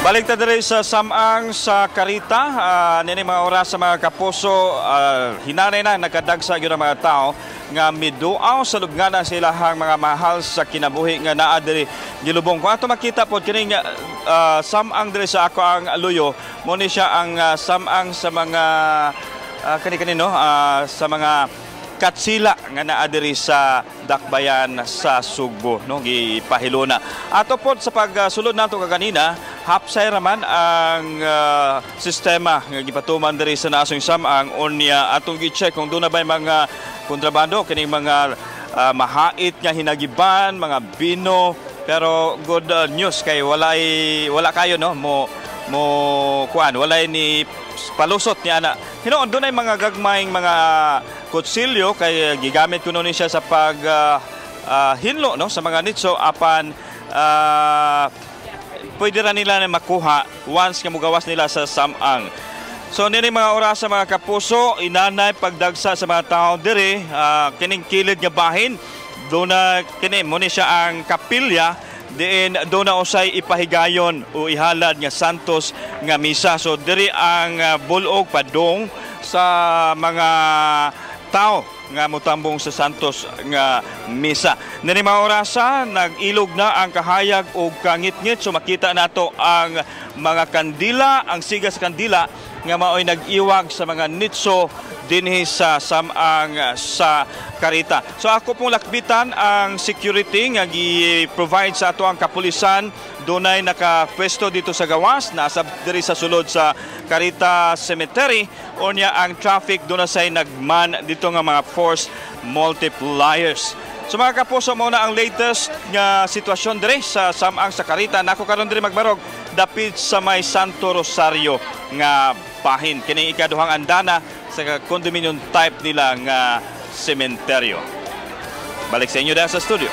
Balik ta diri sa Samang sa Carita, nini mga oras sa, mga kapuso, hinanay na nakadagsa gyud ang mga tao nga miduaw sa lubngana sa ilahang mga mahal sa kinabuhi nga naa diri gilubong. Kung ato makita pod kining samang diri sa ako ang luyo, mo ni siya ang samang sa mga kani kanino sa mga katsila nga naa diri sa Dakbayan sa Sugbo, no, gipahilona. Ato pod sa pagsulod nato kaganina, hapsay raman ang sistema nga gipatuman diri sa Nasong Samang. Unya atong gi-check kung doon na ba'y mga kontrabando kining mga mahait nga hinagiban, mga bino, pero good news kay walay, wala kayo, no, mo mo kuan, walay ni palusot ni ana. Hinuon doon ay mga gagmayng mga kutsilyo kay gigamit kuno ni siya sa pag hinlo, no, sa mga nitso, apan pwede ra nila na makuha once nga mugawas nila sa samang. So nini mga oras sa, mga kapuso, inanay pagdagsa sa mga tao diri, kining kilid nga bahin do na kini mo ni siya ang kapilya diin do na usay ipahigayon o ihalad nga Santos nga misa. So diri ang bulog padung sa mga tao nga motambong sa Santos nga misa. Nini mga orasa, nag-ilog na ang kahayag og kangitngit, so makita nato ang mga kandila, ang siga sa kandila nga maoy nag-iwag sa mga nitso dinhi sa Samang sa Carita. So ako pong lakbitan ang security nga gi-provide sa ato ang kapulisan. Dunay nakapwesto dito sa gawas, nasa diri sa sulod sa Carita Cemetery. Unya ang traffic doon na say nagman dito nga mga force multipliers. So mga kapuso, mo na ang latest nga sitwasyon diri sa Samang sa Carita. Nako karon diri magbarog dapit sa may Santo Rosario nga bahin. Kini ikaduhang andana sa condominium type nila nga sementeryo. Balik sa inyo dahil sa studio.